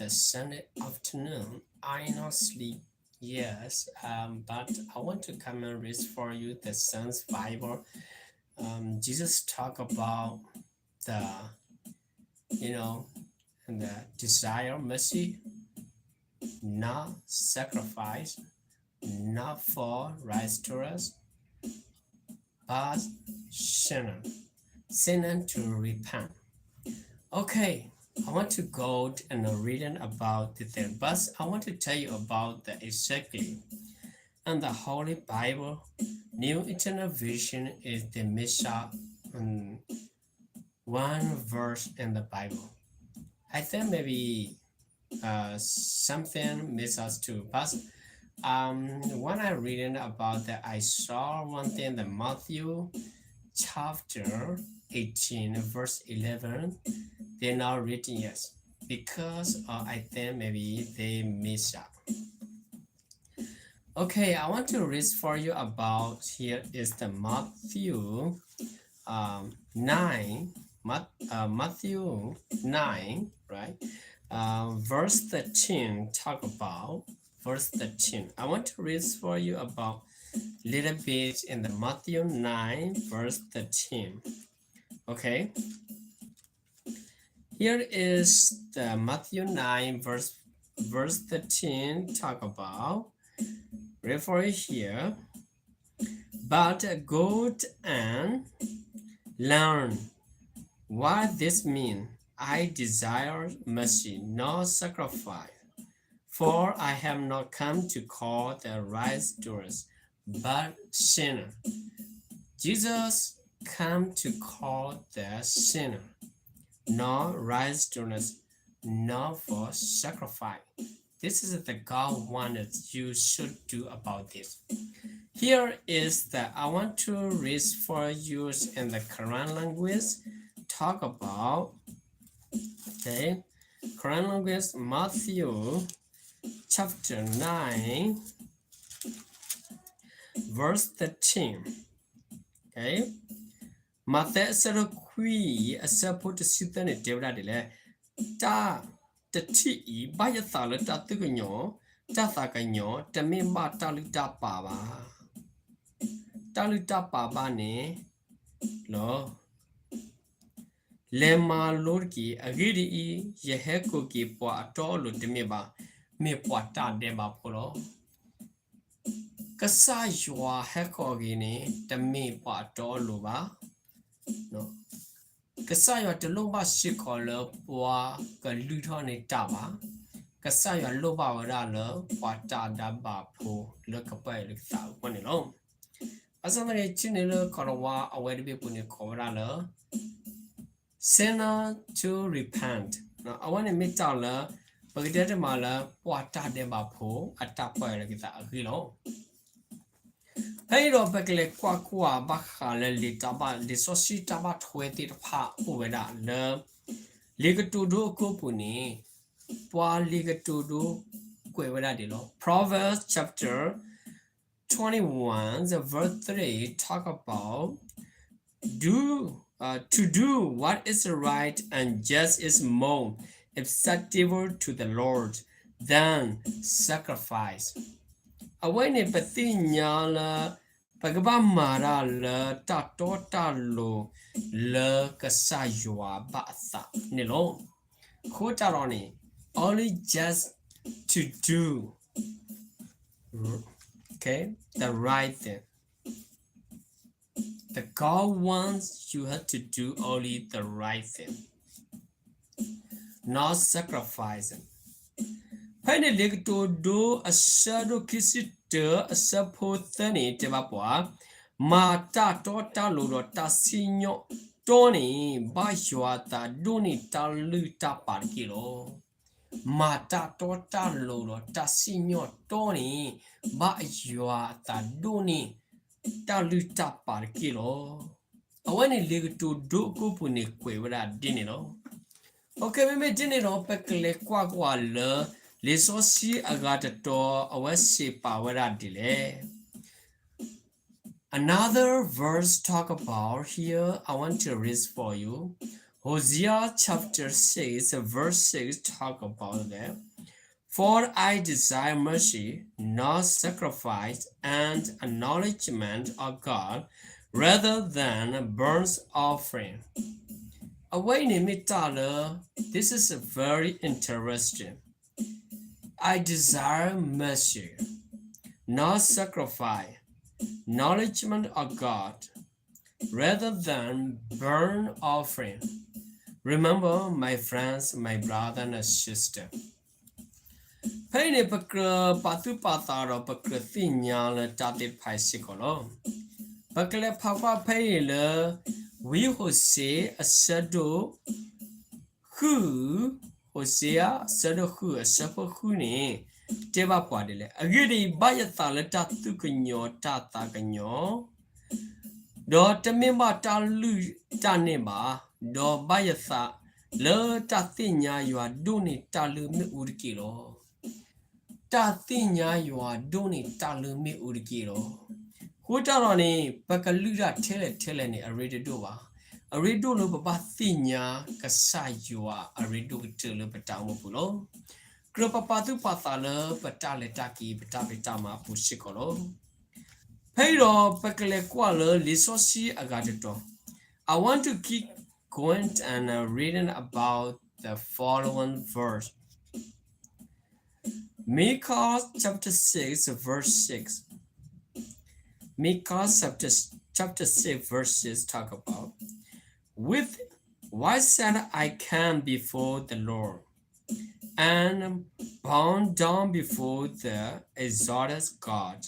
Sunday afternoon. I not sleep. Yes, um, but I want to come and read for you the Sun's Bible. Um, Jesus talk about the, you know, the desire mercy, not sacrifice, not for righteous, but sinner, sinner to repent. Okay, I want to go and reading about the thing, but I want to tell you about the exactly. And the Holy Bible, New International Version is the Misha, um, one verse in the Bible. I think maybe uh, something miss us too. But um, when I reading about that, I saw one thing that Matthew chapter eighteen, verse eleven, they're not written yet because uh, I think maybe they miss out. Okay, I want to read for you about here is the Matthew um, nine, Mat, uh, Matthew nine, right? Uh, verse thirteen talk about verse thirteen. I want to read for you about little bit in the Matthew nine, verse thirteen. Okay. Here is the Matthew nine, verse, verse thirteen talk about, read for it here. But go and learn what this means. I desire mercy, not sacrifice. For I have not come to call the righteous, but sinner. Jesus come to call the sinner, not righteousness, not for sacrifice. This is the God wanted you should do about this. Here is the, I want to read for you in the Karen language, talk about, okay, Karen language, Matthew chapter nine, verse thirteen. Okay. မးသဲအဆၢဒိၣ်ခွံ အဆၢဖိတဆံသၢန့ၣ် တဲဝဲဒၣ်ဒ်လဲၣ်, တၢ်တထံၣ်အံၤ ဘၣ်ယသးလၢတၢ်သူၣ်ကညီၤ, တၢ်သးကညီၤ, တမ့ၢ်ဘၣ်တၢ်လုၢ်တၢ်ပာ်ဘၣ်. တၢ်လုၢ်တၢ်ပာ်ဘၣ်န့ၣ်လီၤ. လဲၤမၤလိတက့ၢ်. အဂ့ၢ်ဒ်အံၤ, ယဟဲကိးက့ၤပှၤအတီအလိၤတမ့ၢ်ဘၣ်, မ့ၢ်ပှၤတၢ်ဒဲးဘးဖိလီၤ. ကစၢ်ယွၤဟဲကိးက့ၤန့ၣ် တမ့ၢ်ပှၤအတီအလိၤဘၣ်. ကစၢ်ယွၤတလိၣ်ဘၣ်စ့ၢ်ကီးလၢပှၤကလုၢ်ထီၣ်န့ၢ်တၢ်ဘၣ်. ကစၢ်ယွၤလိၣ်ဘၣ်ဝဲဒၣ်လၢပှၤတၢ်ဒဲးဘးဖိလၢကပာ်အီၤလၢကသးအဂီၢ်န့ၣ်လီၤ. ဘၣ်ဆၣ်သနာ်က့ ထံၣ်န့ၢ်လၢကီၤလၤဝါအဝဲတဘ့ၣ်ပူၤန့ၣ် ကိးဝဲဒၣ်လၢ sinner to repent. အဝဲန့ၣ်မ့ၢ်တၢ်လၢ ပကတဲတမံၤလၢ ပှၤတၢ်ဒဲးဘးဖိ အတၢ်ပာ်အီၤလၢကသးအဂီၢ်လီၤ. ဖဲအံၤဒီးပကလဲၤကွၢ်ကွၢ်ဘၣ်ဃးလၢလံာ်တၢ်ဘၣ် လံာ်စီဆှံတၢ်ဘၣ်ထွဲသ့ၣ်တဖၣ်အိၣ်ဝဲဒၣ်လၢ လံာ်ကတိၤဒိအကိာ်ပူၤန့ၣ်, ပှၤလံာ်ကတိၤဒိကွဲးဝဲဒၣ်ဒ်လဲၣ်. Proverbs chapter twenty-one, the verse three talk about do, uh, to do what is right and just is more acceptable to the Lord than sacrifice. အဝဲန့ၣ် ပသ့ၣ်ညါလၢ ပကဘၣ်မၤတၢ်လၢတၢ်တီတၢ်လိၤလၢကစၢ်ယွၤဘၣ်အသးန့ၣ်လီၤ. အဃိတၢ်ဒီးန့ၣ် only just to do, okay, the right thing. The God wants you have to do only the right thing, not sacrificing. ဖဲန့ၣ်လံာ်ကတိၤဒိအဆၢဒိၣ်ခံဆံတၢ အဆၢဖိသၢန့ၣ် တဲဘၣ်ပှၤ, မၤတၢ်တီတၢ်လိၤဒီးတၢ်စံၣ်ညီၣ်တီန့ၣ် ဘၣ်ယွၤအသးဒိၣ်န့ၢ်တၢ်လုၢ်တၢ်ပာ်တက့ၢ်လီၤ. မၤတၢ်တီတၢ်လိၤဒီးတၢ်စံၣ်ညီၣ်တီန့ၣ် ဘၣ်ယွၤအသးဒိၣ်န့ၢ်တၢ်လုၢ်တၢ်ပာ်တက့ၢ်လီၤ. အဝဲန့ၣ်လံာ်ကတိၤဒိအကိာ်ပူၤန့ၣ် ကွဲးဝဲဒၣ်ဒ်န့ၣ်လီၤ. Okay, မ့မ့ၢ်ဒ်န့ၣ်ဒီး ပကလဲၤကွၢ်ကွၢ်လၢ လံာ်စီဆှံအဂၤတတီၤ အဝဲစံးပာ်ဝဲဒၣ်ဒ်လဲၣ်. Another verse talk about here, I want to read for you. Hosea chapter six, verse six talk about that. For I desire mercy, not sacrifice, and acknowledgement of God rather than burnt offering. အဝဲအံၤန့ၣ်မ့ၢ်တၢ်လၢ this is a very interesting. I desire mercy, not sacrifice, acknowledgement of God rather than burnt offering. Remember, my friends, my brother and sister. ဖဲအံၤန့ၣ် ပကြၢးပာ်သူၣ်ပာ်သးဒီး ပကြၢးသ့ၣ်ညါလၢတၢ်သ့ၣ်တဖၣ်စ့ၢ်ကီးလီၤ. ပကလဲၤဖးကွၢ်ဖဲအံၤလၢ ဝံဟိၤၡ့အဆၢဒိၣ် ဃု, ဟိၤၡ့ အဆၢဒိၣ်ဃု အဆၢဖိဃုန့ၣ် တဲဘၣ်ပှၤဒ်လဲၣ်. အဂ့ၢ်ဒ်အံၤ, ဘၣ်ယသးလၢတၢ်သူၣ်ကညီၤတၢ်သးကညီၤ, ဒီးတမ့ၢ်ဘၣ်တၢ်လုၢ်တၢ်န့ၢ်ဘၣ်, ဒီးဘၣ်ယသးလၢတၢ်သ့ၣ်ညါယွၤဒိၣ်န့ၢ်တၢ်လုၢ်မ့ၣ်အူတက့ၢ်လီၤ. တၢ်သ့ၣ်ညါယွၤဒိၣ်န့ၢ်တၢ်လုၢ်မ့ၣ်အူတက့ၢ်လီၤ. အဃိတၢ်ဒီးန့ၣ် ပကလုၢ်တၢ်ထဲလဲၣ်ထဲလဲၣ်န့ၣ် အရ့တဒိၣ်ဘၣ်. အရ့ဒိၣ်လၢပဘၣ်သ့ၣ်ညါကစၢ်ယွၤအရ့ဒိၣ်ကတၢၢ်လၢပတၢ်အိၣ်မူပူၤလီၤ. ကြၢးပပာ်သူၣ်ပာ်သးလၢပတၢ်လဲၤတၢ်က့ၤ ပတၢ်ဖံးတၢ်မၤအပူၤစ့ၢ်ကီးလီၤ. ဖဲအံၤဒီးပကလဲၤကွၢ်လၢလံာ်စီဆှံအဂၤတတီၤ, I want to keep going and reading about the following verse. Micah chapter six, verse six. Micah chapter, chapter six, verse six talk about, with, why said I come before the Lord and bowed down before the exalted God?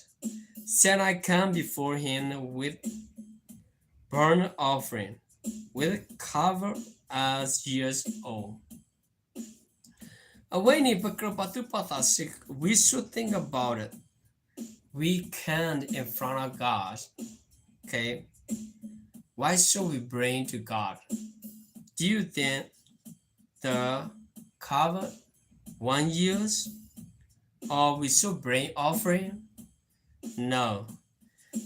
Said I come before him with burnt offering, with cover as years old. အဝဲန့ၣ် ပကြၢးပာ်သူၣ်ပာ်သးစ့ၢ်, we should think about it. We can in front of God. Okay? Why should we bring to God? Do you think the cover one years? Or we should bring offering? No.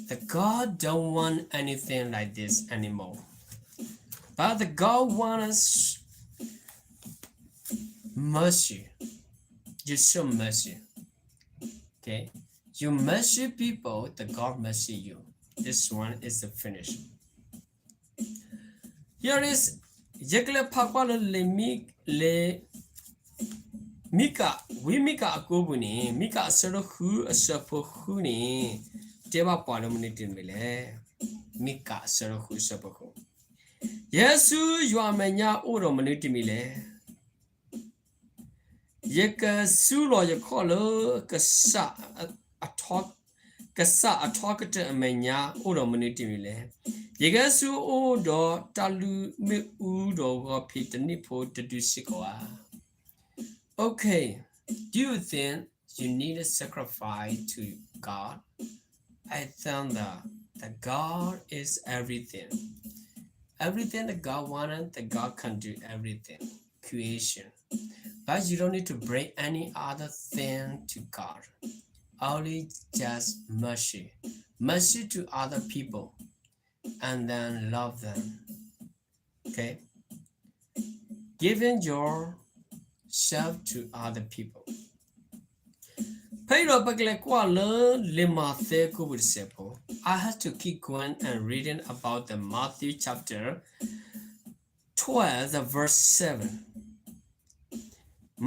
The God don't want anything like this anymore. But the God want us mercy. You show mercy. Okay? You mercy people, the God mercy you. This one is the finish. Here is, ယကလဲၤဖးကွၢ်လၢလံာ်မံ, လံာ်မံကၤ, ဝံမံကၤအကိပူၤန့ၣ်, မံကၤအဆၢဒိၣ်ဃုအဆၢဖိဃုန့ၣ်, တဲဘၣ်ပှၤလၢမနုၤတမံၤလဲၣ်. မံကၤအဆၢဒိၣ်ဃုအဆၢဖိဃု, ယဟဲဆူယွၤအမဲာ်ညါအိၣ်ဒီးမနုၤတမံၤလဲၣ်. ယကစုလီၤယခီၣ်လၢ ကစၢ်အထီ, ကစၢ်အထီကတၢၢ်အမဲာ်ညါအိၣ်ဒီးမနုၤတမံၤလဲၣ်. ယကဟဲဆူအအိၣ်ဒီးတၢ်လုၢ်မ့ၣ်အူဒီးဂီၤဖံးတနံၣ်ဖိတဒုစ့ၢ်ကီးဧါ. Okay, do you think you need a sacrifice to God? I think that the God is everything. Everything that God wanted, that God can do everything. Creation. But you don't need to bring any other thing to God. Only just mercy. Mercy to other people. And then love them. Okay? Giving yourself to other people. ဖဲအံၤဒီးပကလဲၤကွၢ်လၢလံာ်မးသဲအကိပူၤတစဲးဖိ, I have to keep going and reading about the Matthew chapter twelve, the verse seven.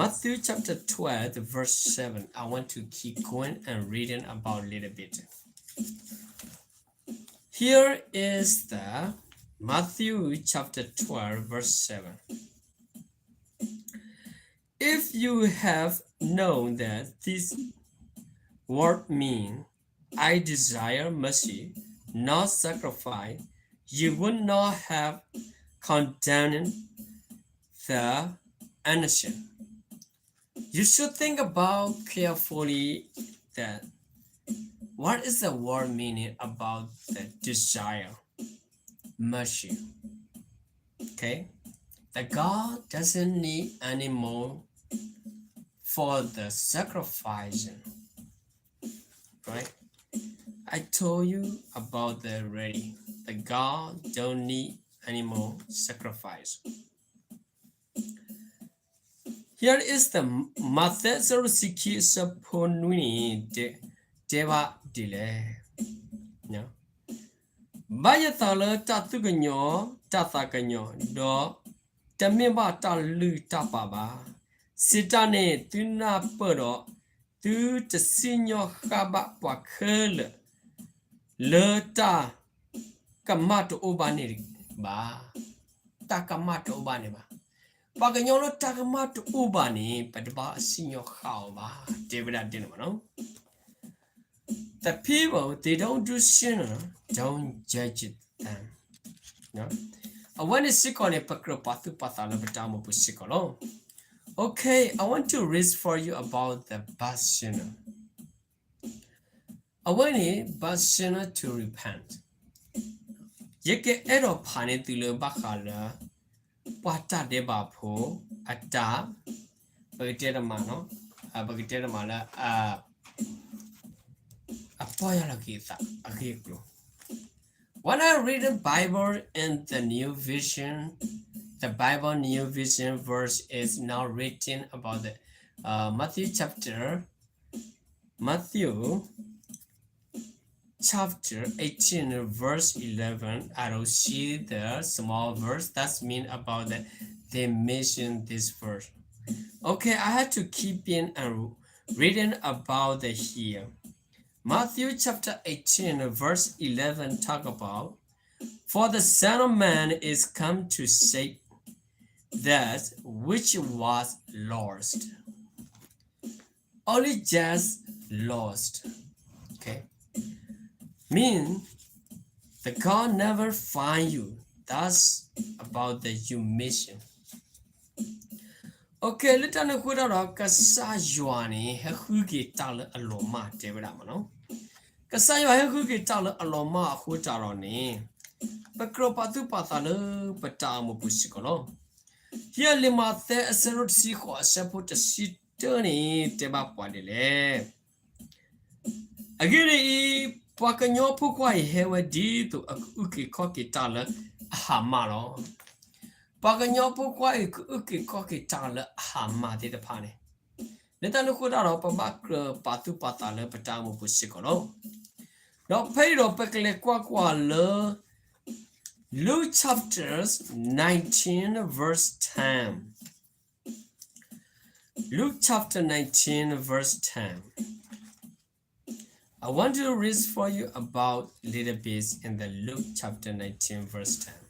Matthew chapter twelve, the verse seven. I want to keep going and reading about a little bit. Here is the Matthew chapter twelve, verse seven. If you have known that this word mean, I desire mercy, not sacrifice, you would not have condemned the innocent. You should think about carefully that what is the word meaning about the desire, mercy. Okay? The God doesn't need any more for the sacrifice. Right? I told you about that already. The God don't need any more sacrifice. Here is the မးသဲ အဆၢဒိၣ်တဆံခံ အဆၢဖိနွံန့ၣ် တဲဘၣ်ဒ်လဲၣ်. ဘၣ်ယသးလၢတၢ်သူၣ်ကညီၤ တၢ်သးကညီၤ, ဒီးတမ့ၢ်ဘၣ်တၢ်လုၢ်တၢ်ပာ်ဘၣ်. စံးတၢ်န့ၣ် သုနၢ်ပၢၢ်ဒီး သုတစံၣ်ညီၣ်ဃၣ်ဘၣ်ပှၤခဲလၢာ် လၢတၢ်ကမၣ်တအိၣ်ဘၣ်န့ၣ်ဘၣ်. တၢ်ကမၣ်တအိၣ်ဘၣ်န့ၣ်ဘၣ်. ပှၤကညီလၢတၢ်ကမၣ်တအိၣ်ဘၣ်န့ၣ် ပတဘၣ်စံၣ်ညီၣ်ဃၣ်အီၤဘၣ် တဲဝဲဒၣ်ဒ်န့ၣ်မးနီၤ. The people, they don't do sinner, don't judge them. အဝဲန့ၣ်စ့ၢ်ကီးန့ၣ် ပကြၢးပာ်သူၣ်ပာ်သးလၢပတၢ်အိၣ်မူပူၤစ့ၢ်ကီးလီၤ. Okay, I want to read for you about the bad sinner. အဝဲန့ၣ် bad sinner to repent. ယကအဲၣ်ဒိးဖးန့ၢ်သုလၢဘၣ်ဃးလၢ ပှၤတၢ်ဒဲးဘးဖိအတၢ်, ပကတဲတမး, ပကတဲတမးလၢ အပီၢ်ယၢ်လီၤက့ၤအသးအဂ့ၢ်အကျိၤ. When I read the Bible in the New Vision, the Bible New Vision verse is now written about the uh, Matthew chapter Matthew chapter eighteen, verse eleven. I don't see the small verse. That's mean about that they mention this verse. Okay, I had to keep in and reading about the here. Matthew chapter eighteen, verse eleven talk about, for the Son of Man is come to seek that which was lost. Only just lost. Okay. Mean the God never find you. That's about the you mission. Okay, လၢတၢ်န့ၣ်အဃိတၢ်ဒီး ကစၢ်ယွၤန့ၣ် ဟဲဃုက့ၤတၢ်လၢအလီၤမၢ်တဲဝဲဒၣ်မးနီၤ. ကစၢ်ယွၤဟဲဃုက့ၤတၢ်လၢအလီၤမၢ်အဃိတၢ်ဒီးန့ၣ် ပကြၢးပာ်သူၣ်ပာ်သးလၢပတၢ်အိၣ်မူပူၤစ့ၢ်ကီးလီၤ. ဟံးအလံာ်မးသဲအဆၢဒိၣ်တဆံဃိးအဆၢဖိတဆံတၢန့ၣ် တဲဘၣ်ပှၤဒ်လဲၣ်. အဂ့ၢ်ဒ်အံၤ, ပှၤကညီဖိခွါအံၤဟဲဝဲဒ်သိးအကအုၣ်က့ၤခီၣ်က့ၤတၢ်လၢအဟးမၢ်လီၤ. ပှၤကညီဖိခွါအံၤ ကအုၣ်က့ၤခီၣ်က့ၤတၢ်လၢအဟးမၢ်သ့ၣ်တဖၣ်န့ၣ်, လၢတၢ်န့ၣ်အဃိတၢ်ဒီး ပဘၣ်ကြၢးပာ်သူၣ်ပာ်သးလၢပတၢ်အိၣ်မူပူၤစ့ၢ်ကီးလီၤ. ဒီးဖဲအံၤဒီးပကလဲၤကွၢ်ကွၢ်လၢ Luke chapter nineteen, verse ten. Luke chapter nineteen, verse ten. I want to read for you about little bit in the Luke chapter nineteen, verse ten.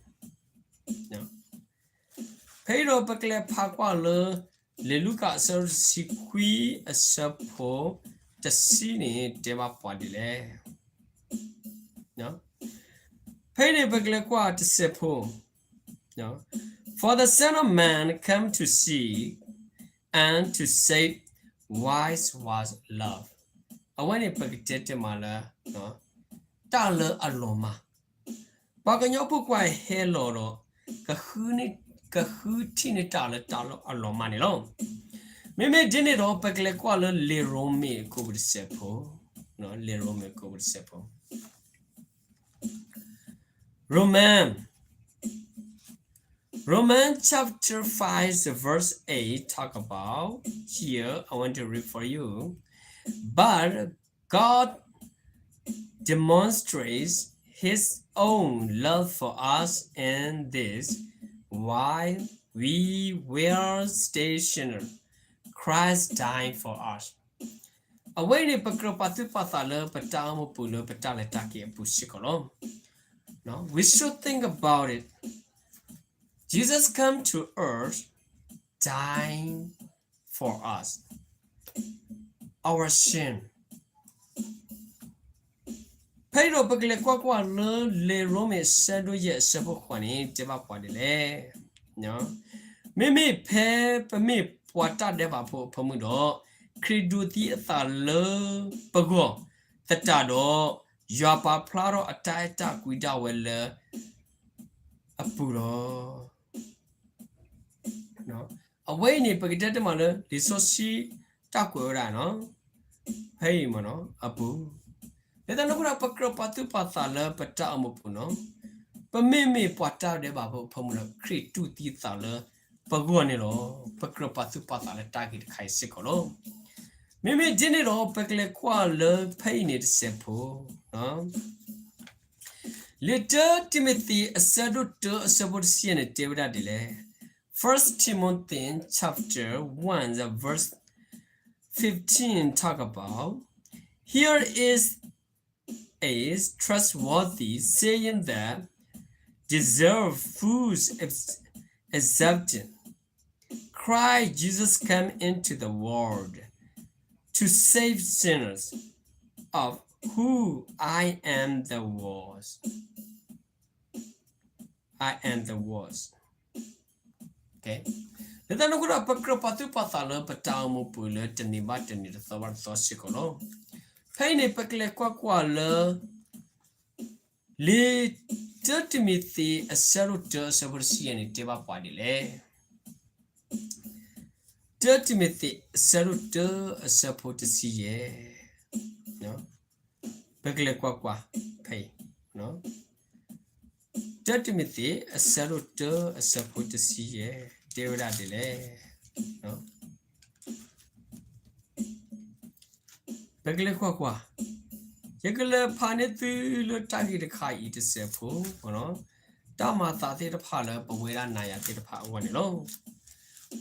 ဖဲအံၤဒီးပကလဲၤဖးကွၢ်လၢ လံာ်လူၤကၣ်အဆၢတဆံခွံအဆၢဖိတဆံန့ၣ် တဲဘၣ်ပှၤဒ်လဲၣ်. ဖဲအံၤန့ၣ်ပကလဲၤကွၢ်တစဲးဖိ, For the Son of Man come to seek and to save what was lost. အဝဲန့ၣ်ပကတဲတ့ၢ်မးလၢ တၢ်လၢအလီၤမၢ်, ပှၤကညီဖိခွါအံၤဟဲလီၤဒီး ကဃုထံၣ်န့ၢ်တၢ်လၢတၢ်လၢအလီၤမၢ်န့ၣ်လီၤ. မ့မ့ၢ်ဒ်န့ၣ်ဒီး ပကလဲၤကွၢ်လၢလံာ်ရိမ့ၤအခိၣ်တစဲးဖိ, လံာ်ရိမ့ၤအခိၣ်တစဲးဖိ Roman, Roman chapter five, verse eight talk about, here, I want to read for you. But God demonstrates his own love for us in this, while we were still sinners, Christ died for us. အဝဲအံၤန့ၣ် ပကြၢးပာ်သူၣ်ပာ်သးလၢပတၢ်အိၣ်မူပူၤလၢပတၢ်လဲၤတၢ်က့ၤအပူၤစ့ၢ်ကီးလီၤ. We should think about it. Jesus come to earth, dying for us, our sin. ဖဲအံၤဒီးပကလဲၤကွၢ်ကွၢ်လၢလံာ်ရိမ့ၤအဆၢဒိၣ်ယဲၢ်အဆၢဖိဃိးန့ၣ် တဲဘၣ်ပှၤဒ်လဲၣ်. မ့မ့ၢ်ဖဲပမ့ၢ်ပှၤတၢ်ဒဲးဘးဖိအဖၢမုၢ်ဒီး ခရံာ်ဒိးသံအသးလၢပဂီၢ်သတးဒီး ယွၤပာ်ဖျါထီၣ်အတၢ်အဲၣ်တၢ်ကွံဒၣ်ဝဲလၢအပူၤလီၤ. အဝဲအံၤန့ၣ် ပကတဲတ့ၢ်မးလၢ လံာ်စီဆှံတၢ်ကွဲးဝဲဒၣ် ဖဲအံၤမးနီၤ အပူၤ, လၢတၢ်န့ၣ်အဃိဒီး ပကြၢးပာ်သူၣ်ပာ်သးလၢပတၢ်အိၣ်မူပူၤနီၤ, ပမ့မ့ၢ်ပှၤတၢ်ဒဲးဘးဖိအဖၢမုၢ်ဒီး ခရံာ်တူၢ်သံအသးလၢပ ပဂီၢ်န့ၣ်လီၤ. ပကြၢးပာ်သူၣ်ပာ်သးလၢတၢ်ဂ့ၢ်တခါအံၤစ့ၢ်ကီးလီၤ. မ့မ့ၢ်ဒ်န့ၣ်ဒီး ပကလဲၤကွၢ်လၢဖဲအံၤန့ၣ်တစဲးဖိ လံာ်တၢတံၤမသ့း အဆၢဒိၣ်တၢ အဆၢဖိတဆံယဲၢ်န့ၣ် တဲဝဲဒၣ်ဒ်လဲၣ်. First Timothy chapter one, the verse fifteen talk about, here is a trustworthy saying that deserve full acceptance. Christ Jesus came into the world to save sinners, of who I am the worst. I am the worst. လၢတၢ်န့ၣ်အဃိဒီး ပကြၢးပာ်သူၣ်ပာ်သးလၢပတၢ်အိၣ်မူပူၤလၢတနံၤဘၣ်တနံၤတသီဘၣ်တသီစ့ၢ်ကီးလီၤ. ဖဲအံၤန့ၣ် ပကလဲၤကွၢ်ကွၢ်လၢ လံာ်တၢတံၤမသ့း အဆၢဒိၣ်တၢ အဆၢဖိတဆံယဲၢ်န့ၣ် တဲဘၣ်ပှၤဒ်လဲၣ်. တၢတံၤမသ့း အဆၢဒိၣ်တၢ အဆၢဖိတဆံယဲၢ် ပကလဲၤကွၢ်ကွၢ်ဖဲအံၤ, တၢတံၤမသ့း အဆၢဒိၣ်တၢ အဆၢဖိတဆံယဲၢ် တဲဝဲဒၣ်ဒ်လဲၣ်. ပကလဲၤကွၢ်ကွၢ်, ယကလဲၤဖးန့ၢ်သုလၢတၢ်ဂ့ၢ်တခါအံၤတစဲးဖိ, တၢ်မၤသးသ့ၣ်တဖၣ်လၢပဝဲဒၣ်နၤယၤသ့ၣ်တဖၣ်အဂီၢ်န့ၣ်လီၤ.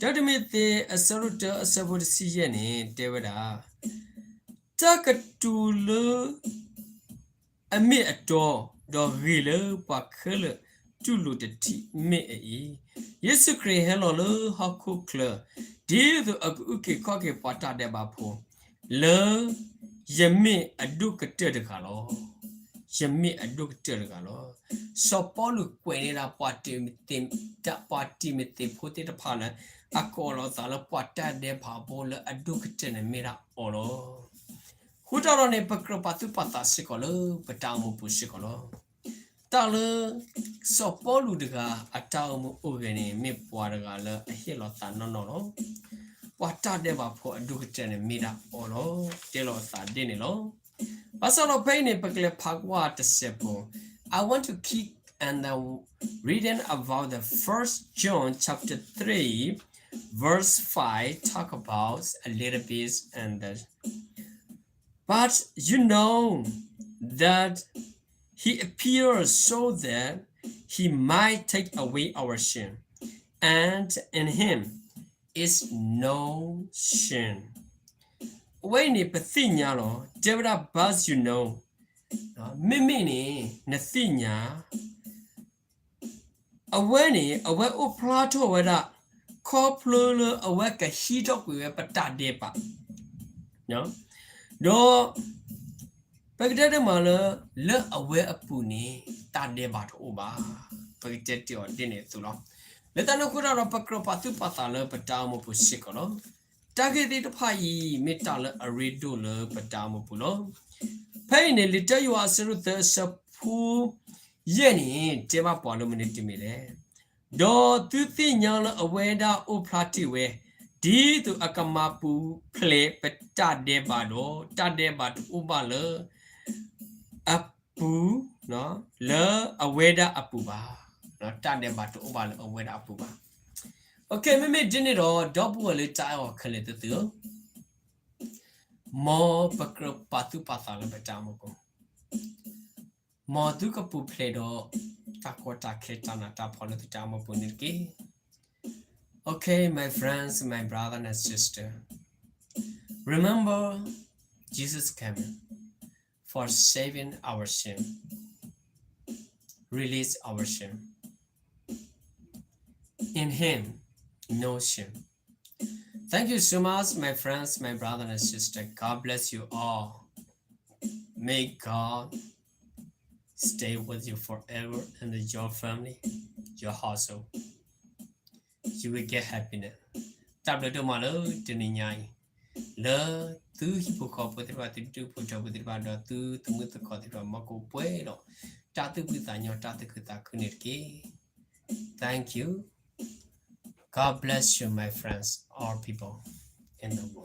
တၢတံၤမသ့း အဆၢဒိၣ်တၢ အဆၢဖိတဆံယဲၢ်န့ၣ် တဲဝဲဒၣ် တၢ်ကတိၤလၢ အမ့ၢ်အတီ, ဒီးဂ့ၤလၢပှၤခဲလၢာ်တူၢ်လိာ်တထံၣ်မ့ၢ်အအံၤ, ယ့ၣ်ၡူးခရံာ်ဟဲလီၤလၢဟီၣ်ခိၣ်ချၢ, ဒ်သိးအကအုၣ်က့ၤခီၣ်က့ၤပှၤတၢ်ဒဲးဘးဖိ, လၢယမ့ၢ်အဒိၣ်ကတၢၢ်တဂၤလီၤ. ယမ့ၢ်အဒိၣ်ကတၢၢ်တဂၤလီၤ. စီၤပီလူးကွဲးန့ၢ်ဒၣ် ပှၤတံၤမသ့းဖိသ့ၣ်တဖၣ်လၢ အကိးလီၤအသးလၢပှၤတၢ်ဒဲးဘးဖိလၢအဒိၣ်ကတၢၢ်န့ၣ်မ့ၢ်ဒၣ်အီၤလီၤ. ဃိတၢ်ဒီးန့ၣ် ပကြၢးပာ်သူၣ်ပာ်သးစ့ၢ်ကီးလၢပတၢ်အိၣ်မူပူၤစ့ၢ်ကီးလီၤ. တၢ်လၢ စီၤပီလူးတဂၤအတၢ်အိၣ်မူအိၣ်ဂဲၤန့ၣ် မ့ၢ်ပှၤတဂၤလၢအဟ့ၣ်လီၤသးနီၢ်နီၢ်လီၤ. ပှၤတၢ်ဒဲးဘးဖိအဒိၣ်ကတၢၢ်န့ၣ်မ့ၢ်ဒၣ်အီၤလီၤ. တဲလီၤအသးဒ်န့ၣ်လီၤ. ဘၣ်ဆၣ်ဒီးဖဲအံၤန့ၣ် ပကလဲၤဖးကွၢ်တစဲးဖိ, I want to keep and reading about the First John chapter three, verse five talk about a little bit and the, but you know that he appeared so that he might take away our sin, and in him is no sin. အဝဲအံၤန့ၣ် ပသ့ၣ်ညါလီၤ. တဲဝဲဒၣ် but you know, မ့မ့ၢ်န့ၣ် နသ့ၣ်ညါ အဝဲန့ၣ် အဝဲအိၣ်ဖျါထီၣ်ဝဲဒၣ် ခီဖျိလၢအဝဲကဟံးထီၣ်ကွံာ်ဝဲပတၢ်ဒဲးဘး, ဒီး ပကတဲတမးလၢ လၢအဝဲအပူၤန့ၣ် တၢ်ဒဲးဘးတအိၣ်ဘၣ်, ပကတဲတ့ၢ်အီၤဒ်န့ၣ်အသိးလီၤ. လၢတၢ်န့ၣ်အဃိတၢ်ဒီး ပကြၢးပာ်သူၣ်ပာ်သးလၢပတၢ်အိၣ်မူပူၤစ့ၢ်ကီးလီၤ. တၢ်ဂ့ၢ်သ့ၣ်တဖၣ်အံၤ မ့ၢ်တၢ်လၢအရ့ဒိၣ်လၢပတၢ်အိၣ်မူပူၤလီၤ. ဖဲအံၤန့ၣ် လံာ်တၢယိၤဟၣ်အဆၢဒိၣ်သၢအဆၢဖိယဲၢ်န့ၣ် တဲဘၣ်ပှၤလၢမနုၤတမံၤလဲၣ်. ဒီးသုသ့ၣ်ညါလၢအဝဲဒၣ်အိၣ်ဖျါတ့ၢ်ဝဲ, ဒ်သိးအကမၤပူၤဖျဲးပတၢ်ဒဲးဘးဒီး တၢ်ဒဲးဘးတအိၣ်ဘၣ်လၢ အပူၤ, လၢအဝဲဒၣ်အပူၤဘၣ်, တၢ်ဒဲးဘးတအိၣ်ဘၣ်လၢအဝဲဒၣ်အပူၤဘၣ်. မ့မ့ၢ်ဒ်န့ၣ်ဒီး ဒီပုၢ်ဝဲၢ်လၢတၢ်အဲၣ်အီၤခဲလၢာ်သ့ၣ်ဧၢ, မ်ပကြၢးပာ်သူၣ်ပာ်သးလၢပတၢ်အိၣ်မူပူၤ, မ်သုကပူၤဖျဲးဒီး တၢ်ကီတၢ်ခဲတၢ်နးတၢ်ဖှီၣ်လၢသုတၢ်အိၣ်မူပူၤန့ၣ်တက့ၢ်. Okay, my friends, my brother and sister, remember Jesus coming for saving our sin, release our sin. In him, no sin. Thank you so much, my friends, my brother and sister. God bless you all. May God stay with you forever and your family, your household. You will get happiness. တၢ်ဘျုးဒိၣ်မးလၢတနံၤညါအံၤ, လၢသုဟံၣ်ဖိဃီဖိသ့ၣ်တဖၣ်, သုဒူၣ်ဖိထၢဖိသ့ၣ်တဖၣ်, ဒီးသုသမုၣ်သကိးသ့ၣ်တဖၣ် မ်ကအိၣ်ပှဲၤဒီး တၢ်သူၣ်ဖှံသးညီ, တၢ်သူၣ်ခုသးခုန့ၣ်တက့ၢ်. Thank you. God bless you, my friends, all people in the world.